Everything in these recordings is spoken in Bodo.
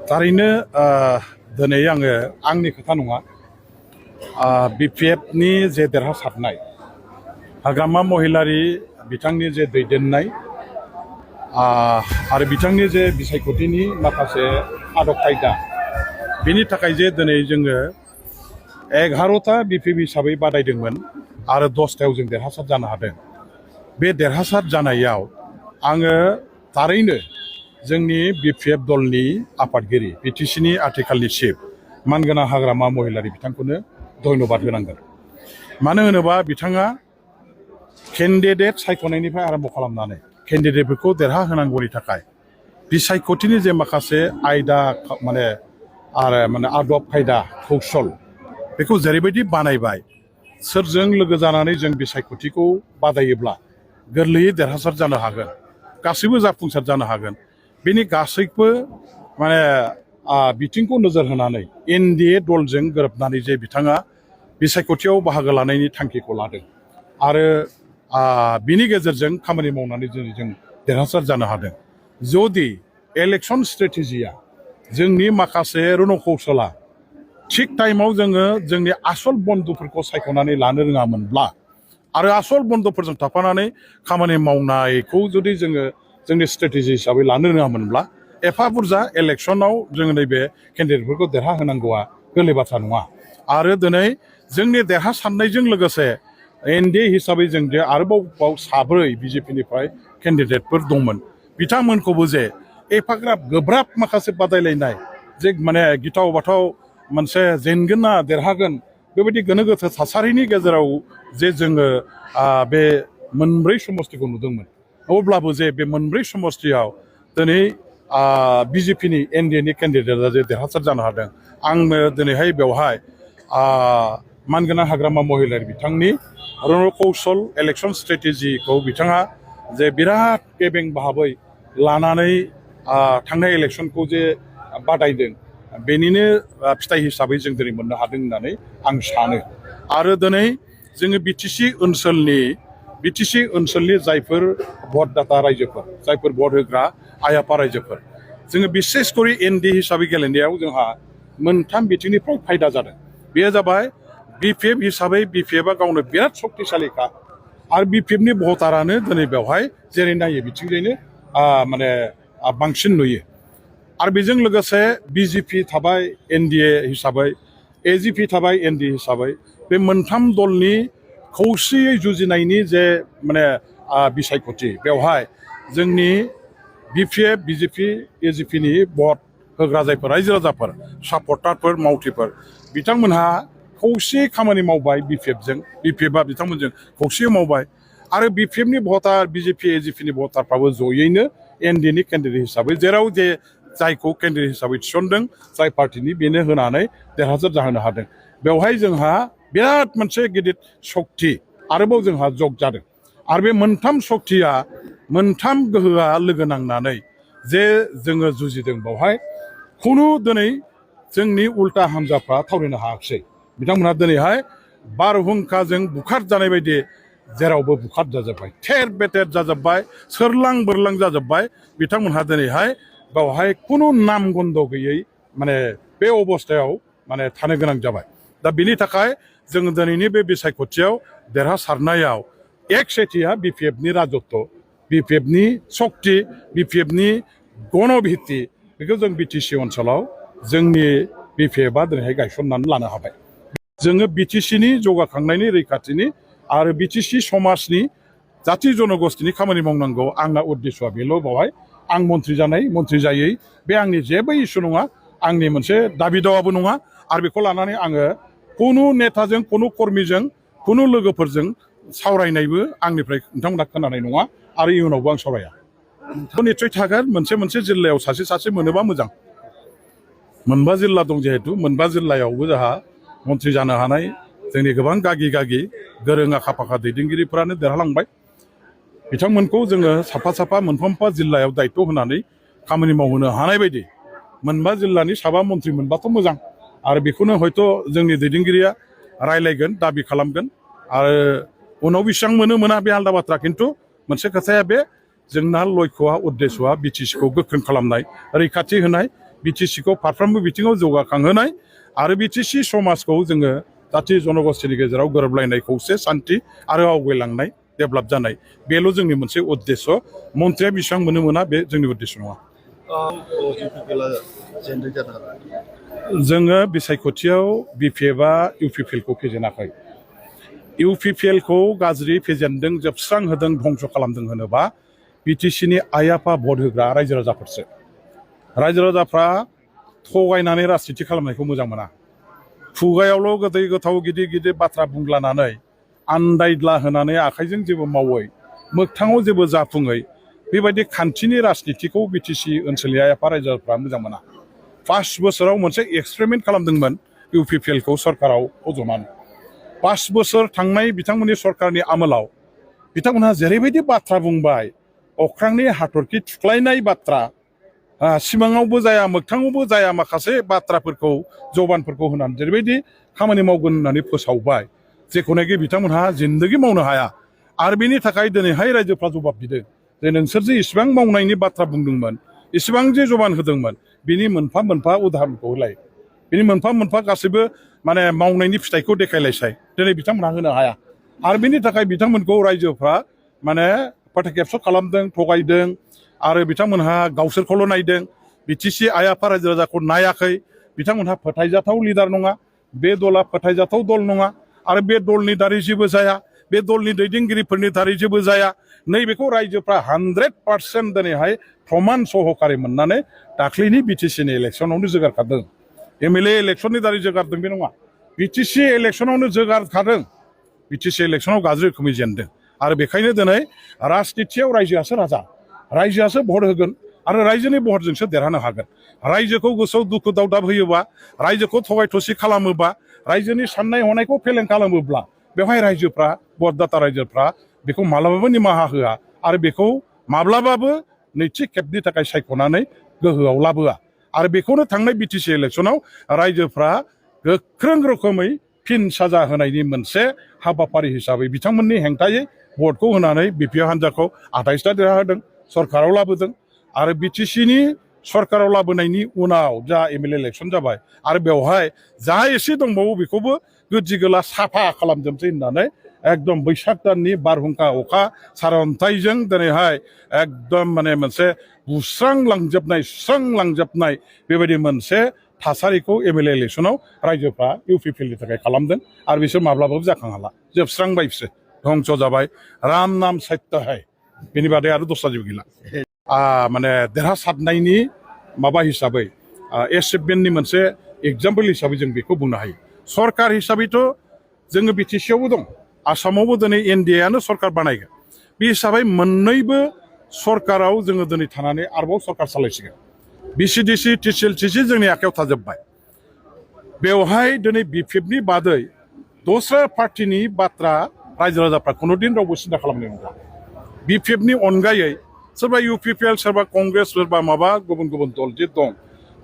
थारैनो दिनै आङो आंनि खोथा नङा बिपिएफनि जे देरहासारनाय हाग्रामा महिलारि बिथांनि जे दैदेननाय आरो बिथांनि जे बिसायख'थिनि माखासे आदब खायदा बिनि थाखाय जे दिनै जोङो 11टा बिपिएफ हिसाबै बादायदोंमोन आरो 10टायाव जों देरहासार जानो हादों। बे देरहासार जानायाव आङो थारैनो जोंनि बिपिएफ दलनि आफादगिरि बिटिसिनि आथिखालनि चिफ मानगोनां हाग्रामा महिलारि बिथांखौनो धन्यबाद होनांगोन। मानो होनोबा बिथाङा केन्डिडेट सायख'नायनिफ्राय आरम्भ खालामनानै केन्डिडेटफोरखौ देरहाहोनांगौनि थाखाय बिसायख'थिनि जे माखासे आयदा आदब खायदा कौशल बेखौ जेरैबायदि बानायबाय सोरजों लोगो जानानै जों बिसायख'थिखौ बादायोब्ला गोरलैयै देरहासार जानो हागोन, गासैबो जाफुंसार जानो हागोन। बेनि गासैबो बिथिंखौ नोजोर होनानै एनडिए दलजों गोरोबनानै जे बिथाङा बिसायख'थियाव बाहागो लानायनि थांखिखौ लादों आरो बिनि गेजेरजों खामानि मावनानै जों देरहासार जानो हादों। जुदि इलेक्सन स्ट्रेटेजिया जोंनि माखासे रनकौशला थिग टाइमाव जोङो जोंनि आसल बन्दुफोरखौ सायख'नानै लानो रोङामोनब्ला आरो आसल बन्दुफोरजों थाफानानै खामानि मावनायखौ जुदि जोङो जोंनि स्ट्रेटेजि हिसाबै लानो रोङामोनब्ला एफा बुरजा इलेक्सनाव जोङो नैबे केन्डिडेटफोरखौ देरहाहोनांगौआ गोरलै बाथ्रा नङा। आरो दिनै जोंनि देरहासारनायजों लोगोसे एनडिए हिसाबै जों जे आरोबाव 7 बिजेपिनिफ्राय केन्डिडेटफोर दंमोन बिथांमोनखौबो जे एफाग्राब गोब्राब माखासे बादायलायनाय जे गिथाव बाथाव मोनसे जेनगोन ना देरहागोन बेबायदि गोनो गोथो थासारिनि गेजेराव जे जोङो बे मोनब्रै समष्टिखौ नुदोंमोन, अब्लाबो जे बे मोनब्रै समष्टियाव दिनै बिजेपिनि एनडिएनि केन्डिडेटआ जे देरहासार जानो हादों। आंनो दिनैहाय बेवहाय मानगोनां हाग्रामा महिलारि बिथांनि रनकौशल इलेक्सन स्ट्रेटेजिखौ बिथाङा जे बिराद गेबें भाबै लानानै थांनाय इलेक्सनखौ जे बादायदों बेनिनो फिथाइ हिसाबै जों दिनै मोननो हादों होननानै आं सानो। आरो दिनै जोङो बिटिसि ओनसोलनि जायफोर भटदाता रायजोफोर, जायफोर भट होग्रा आइ आफा रायजोफोर, जोङो बिसेसकरि एनडिए हिसाबै गेलेनायाव जोंहा मोनथाम बिथिंनिफ्राय फायदा जादों। बेयो जाबाय बिपिएफ हिसाबै बिपिएफआ गावनो बिराद सक्तिशालिखा आरो बिपिएफनि भटारानो दिनै बेवहाय जेरै नायो बिथिंजायनो बांसिन नुयो। आरो बेजों लोगोसे बिजेपि थाबाय एनडिए हिसाबै, एजिपि थाबाय एनडिए हिसाबै, बे मोनथाम दलनि खौसेयै जुजिनायनि जे बिसायख'थि बेवहाय जोंनि बिपिएफ बिजेपि एजिपिनि भट होग्रा जायफोर रायजो राजाफोर सापर्टारफोर मावथिफोर बिथांमोनहा खौसेयै खामानि मावबाय बिपिएफआ बिथांमोनजों खौसेयै मावबाय आरो बिपिएफनि भटार बिजेपि एजिपिनि भटारफ्राबो जयैनो एनडिएनि केन्डिडेट हिसाबै जेराव जे जायखौ केन्डिडेट हिसाबै थिसनदों जाय पार्टिनि बेनो होनानै देरहासार जाहोनो हादों। बेवहाय जोंहा बिराद मोनसे गिदिर सक्ति आरोबाव जोंहा जग जादों। आरो बे मोनथाम सक्तिया मोनथाम गोहोआ लोगो नांनानै जे जोङो जुजिदों बेवहाय खुनु दिनै जोंनि उल्टा हान्जाफ्रा थावरिनो हायाखिसै। बिथांमोनहा दिनैहाय बारहुंखाजों बुखार जानाय बायदि जेरावबो बुखार जाजोब्बाय, थेर बेथेर जाजोब्बाय, सोरलां बोरलां जाजोब्बाय। बिथांमोनहा दिनैहाय बेवहाय खुनु नाम गन्ध गैयै बे अबस्थायाव थानो गोनां जाबाय। दा बिनि थाखाय जों दिनैनि बे बिसायख'थियाव देरहासारनायाव एक सेथिया बिपिएफनि राजत्व, बिपिएफनि सक्ति, बिपिएफनि गणभित्ति बेखौ जों बिटिसि ओनसोलाव जोंनि बिपिएफआ दिनैहाय गायसननानै लानो हाबाय। जोङो बिटिसिनि जौगाखांनायनि रैखाथिनि आरो बिटिसि समाजनि जाथि जनगोष्ठीनि खामानि मावनांगौ आंना उद्देश्यआ बेल'। बेवहाय आं मन्थ्रि जानाय मन्थ्रि जायै बे आंनि जेबो इसु नङा, आंनि मोनसे दाबि दावाबो नङा। आरो बेखौ लानानै आङो खुनु नेताजों खुनु कर्मीजों खुनु लोगोफोरजों सावरायनायबो आंनिफ्राय नोंथांमोना खोनानाय नङा आरो इयुनावबो आं सावराया। निस्सय थागोन, मोनसे जिल्लायाव सासे मोनोबा मोजां। मोनबा जिल्ला दं जिहेतु मोनबा जिल्लायावबो जोंहा मन्थ्रि जानो हानाय जोंनि गोबां गागि गोरों आखा फाखा दैदेनगिरिफोरानो देरहालांबाय। बिथांमोनखौ जोङो साफा मोनफा जिल्लायाव दायित्व होनानै खामानि मावहोनो हानाय बायदि मोनबा जिल्लानि 7 मन्थ्रि मोनबाथ' मोजां। आरो बेखौनो हयथ' जोंनि दैदेनगिरिया रायलायगोन, दाबि खालामगोन। आरो उनाव बेसेबां मोना बे आलादा बाथ्रा, खिन्थु मोनसे खोथाया बे जोंना लक्ष्यआ उद्देश्यआ बिटिसिखौ गोख्रों खालामनाय रैखाथि होनाय बिटिसिखौ फारफ्रोमबो बिथिङाव जौगाखांहोनाय आरो बिटिसि समाजखौ जोङो जाथि जनगोष्ठीनि गेजेराव गोरोबलायनाय खौसे सान्थि आरो आवगायलांनाय डेभेलप जानाय बेल' जोंनि मोनसे उद्देश्य मन्थ्रिया बेसेबां मोनो मोना बे जोंनि उद्देश्य नङा जोङो बिसायख'थियाव बिपिएफआ इउपिपिएलखौ फेजेनाखै इउपिपिएलखौ गाज्रि फेजेनदों जोबस्रांहोदों धंस खालामदों होनोबा बिटिसिनि आइ आफा भट होग्रा रायजो राजाफोरसो रायजो राजाफ्रा थगायनानै राजनिथि खालामनायखौ मोजां मोना खुगायावल' गोदै गोथाव गिदिर गिदिर बाथ्रा बुंलानानै आन्दायद्ला होनानै आखाइजों जेबो मावै मोगथाङाव जेबो जाफुङै बेबायदि खान्थिनि राजनिथिखौ बिटिसि ओनसोलनि आइ आफा रायजो राजाफ्रा मोजां मोना 5 बोसोराव मोनसे एक्सपेरिमेन्ट खालामदोंमोन इउपिपिएलखौ सरकाराव फज'नानै 5 बोसोर थांनाय बिथांमोननि सरकारनि आमोलाव बिथांमोनहा जेरैबायदि बाथ्रा बुंबाय अख्रांनि हाथरखि थुख्लायनाय बाथ्रा सिमाङावबो जाया मोगथाङावबो जाया माखासे बाथ्राफोरखौ जबानफोरखौ होनानै जेरैबायदि खामानि मावगोन होननानै फोसावबाय जेखौनाखि बिथांमोनहा जिन्दगि मावनो हाया आरो बेनि थाखाय दिनैहाय रायजोफ्रा जबाब बिदों जे नोंसोर जे इसिबां मावनायनि बाथ्रा बुंदोंमोन इसिबां जे जबान होदोंमोन बिनि मोनफा मोनफा उदाहरनखौ होलाय बिनि मोनफा मोनफा गासैबो माने मावनायनि फिथाइखौ देखायलायसाय दिनै बिथांमोनहा होनो हाया आरो बेनि थाखाय बिथांमोनखौ रायजोफ्रा माने फोथायखेबस' खालामदों थगायदों आरो बिथांमोनहा गावसोरखौल' नायदों बिटिसि आइ आफा रायजो राजाखौ नायाखै बिथांमोनहा फोथायजाथाव लिडार नङा बे दला फोथायजाथाव दल नङा आरो बे दलनि दारै जेबो जाया बे दलनि दैदेनगिरिफोरनि दारै जेबो जाया नैबेखौ रायजोफ्रा 100% दिनैहाय प्रमान सहकारि मोननानै दाख्लैनि बिटिसिनि इलेक्सनावनो जोगारखादों एमएलए इलेक्सननि दारै जोगारदों बे नङा बिटिसि इलेक्सनावनो जोगारखादों बिटिसि इलेक्सनाव गाज्रि रोखोमै जेनदों आरो बेखायनो दिनै राजनिथियाव रायजोआसो राजा रायजोआसो भट होगोन आरो रायजोनि भटजोंसो देरहानो हागोन रायजोखौ गोसोआव दुखु दावदाब होयोबा रायजोखौ थगाय थसि खालामोबा रायजोनि साननाय हनायखौ फेलें खालामोब्ला बेवहाय रायजोफ्रा भटदाता रायजोफ्रा बेखौ माब्लाबाबो निमाहा होआ आरो बेखौ माब्लाबाबो नैथि खेबनि थाखाय सायख'नानै गोहोआव लाबोआ आरो बेखौनो थांनाय बिटिसि इलेक्सनाव रायजोफ्रा गोख्रों रोखोमै फिन साजा होनायनि मोनसे हाबाफारि हिसाबै बिथांमोननि हेंथायै भटखौ होनानै बिपिएफ हान्जाखौ 28टा देरहाहोदों सरकाराव लाबोदों आरो बिटिसिनि सरकाराव लाबोनायनि उनाव जा एमएलए इलेक्सन जाबाय आरो बेवहाय जा एसे दंबावो बेखौबो गोदि गोला साफा खालामजोबसै होननानै एकदम बैसाग दाननि बारहुंखा अखा सारअन्थाइजों दिनैहाय एकदम माने मोनसे सुस्रांलांजोबनाय बेबायदि मोनसे थासारिखौ एमएलए इलेक्सनाव रायजोफ्रा इउपिपिएलनि थाखाय खालामदों आरो बिसोर माब्लाबाबो जाखां हाला जोबस्रांबाय बिसोर धंस जाबाय राम नाम सत्य है बेनि बादै आरो दस्रा जेबो गैला माने देरहासारनायनि माबा हिसाबै एचिभमेन्टनि मोनसे एग्जाम्पल हिसाबै जों बेखौ बुंनो हायो सरकार हिसाबैथ' जोङो बिटिसियावबो दं आसामावबो दिनै एनडिएआनो सरकार बानायगोन बे हिसाबै मोननैबो सरकाराव जोङो दिनै थानानै आरोबाव सरकार सालायसिगोन बिसिडिसि टिसिएलटिसि जोंनि आखायाव थाजोब्बाय बेवहाय दिनै बिपिएफनि बादै दस्रा पार्टिनि बाथ्रा रायजो राजाफ्रा खुनुदिन रावबो सिन्था खालामनाय नङा बिपिएफनि अनगायै सोरबा इउपिपिएल सोरबा कंग्रेस सोरबा माबा गुबुन गुबुन दल जे दं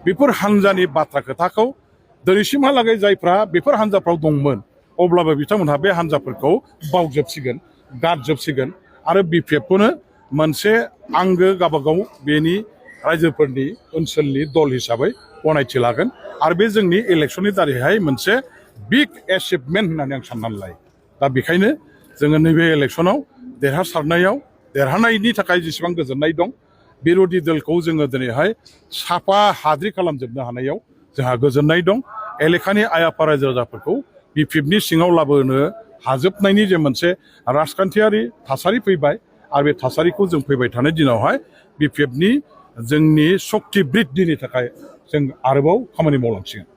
बेफोर हान्जानि बाथ्रा खोथाखौ दिनैसिमहालागै जायफ्रा बेफोर हान्जाफ्राव दंमोन अब्लाबो बिथांमोनहा बे हान्जाफोरखौ बावजोबसिगोन गारजोबसिगोन आरो बिपिएफखौनो मोनसे आंगो गावबागाव बेनि रायजोफोरनि ओनसोलनि दल हिसाबै गनायथि लागोन आरो बे जोंनि इलेक्सननि दारैहाय मोनसे बिग एचिभमेन्ट होननानै आं साननानै लायो दा बेखायनो जोङो नैबे इलेक्सनाव देरहानायनि थाखाय जेसेबां गोजोननाय दं बिरोधि दलखौ जोङो दिनैहाय साफा हाद्रि खालामजोबनो हानायाव जोंहा गोजोननाय दं एलेखानि आइ आफा रायजो राजाफोरखौ बिपिएफनि सिङाव लाबोनो हाजोबनायनि जे मोनसे राजखान्थियारि थासारि फैबाय आरो बे थासारिखौ जों फैबाय थानाय दिनावहाय बिपिएफनि जोंनि सक्ति बृद्धिनि थाखाय जों आरोबाव खामानि मावलांसिगोन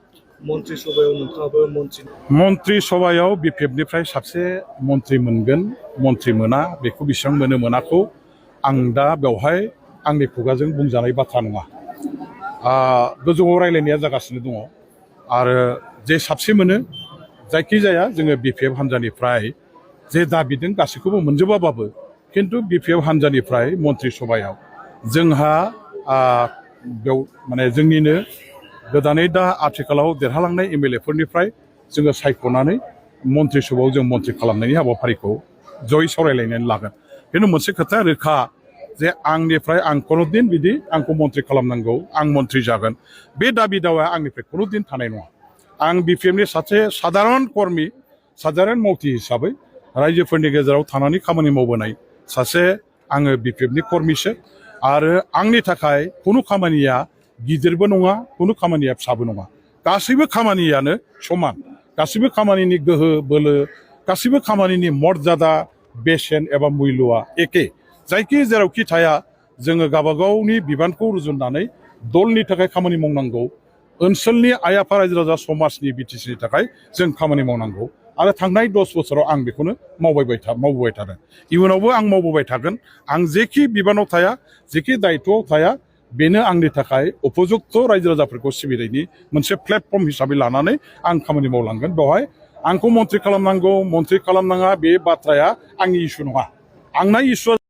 मन्त्रि सभायाव बिपिएफनिफ्राय साबसे मन्त्रि मोनगोन मन्त्रि मोना बेखौ बेसेबां मोनो मोनाखौ आं दा बेवहाय आंनि खुगाजों बुंजानाय बाथ्रा नङा गोजौआव रायलायनाया जागासिनो दङ आरो जे साबसे मोनो जायखिजाया जोङो बिपिएफ हान्जानिफ्राय जे दाबिदों गासैखौबो मोनजोबाबाबो खिन्थु बिपिएफ हान्जानिफ्राय मन्त्रि सभायाव जोंहा बेयाव माने जोंनिनो गोदानै दा आथिखालाव देरहालांनाय एमएलएफोरनिफ्राय जोङो सायख'नानै मन्त्रि सभायाव जों मन्त्रि खालामनायनि हाबाफारिखौ जयै सावरायलायनानै लागोन खिन्थु मोनसे खोथाया रोखा जे आंनिफ्राय आं कुनुदिन बिदि आंखौ मन्थ्रि खालामनांगौ आं मन्थ्रि जागोन बे दाबि दावाया आंनिफ्राय कुनुदिन थानाय नङा आं बिपिएफनि सासे साधारन कर्मि साधारन मावथि हिसाबै रायजोफोरनि गेजेराव थानानै खामानि मावबोनाय सासे आङो बिपिएफनि कर्मिसो आरो आंनि थाखाय कुनु खामानिया गिदिरबो नङा कुनु खामानिया फिसाबो नङा गासैबो खामानियानो समान गासैबो खामानिनि गोहो बोलो गासैबो खामानिनि मर्यादा बेसेन एबा मुल्यआ एखे जायखि जेरावखि थाया जोङो गावबागावनि बिबानखौ रुजुननानै दलनि थाखाय खामानि मावनांगौ ओनसोलनि आइ आफा रायजो राजा समाजनि बिटिसिनि थाखाय जों खामानि मावनांगौ आरो थांनाय 10 बोसोराव आं बेखौनो मावबोबाय थादों इयुनावबो आं मावबोबाय थागोन आं जेखि बिबानाव थाया जेखि दायित्वआव थाया बेनो आंनि थाखाय उपयुक्त रायजो राजाफोरखौ सिबिनायनि मोनसे प्लेटफर्म हिसाबै लानानै आं खामानि मावलांगोन बेवहाय आंखौ मन्थ्रि खालामनांगौ मन्थ्रि खालामनाङा बे बाथ्राया आंनि इस्यु नङा आंना इस्युआ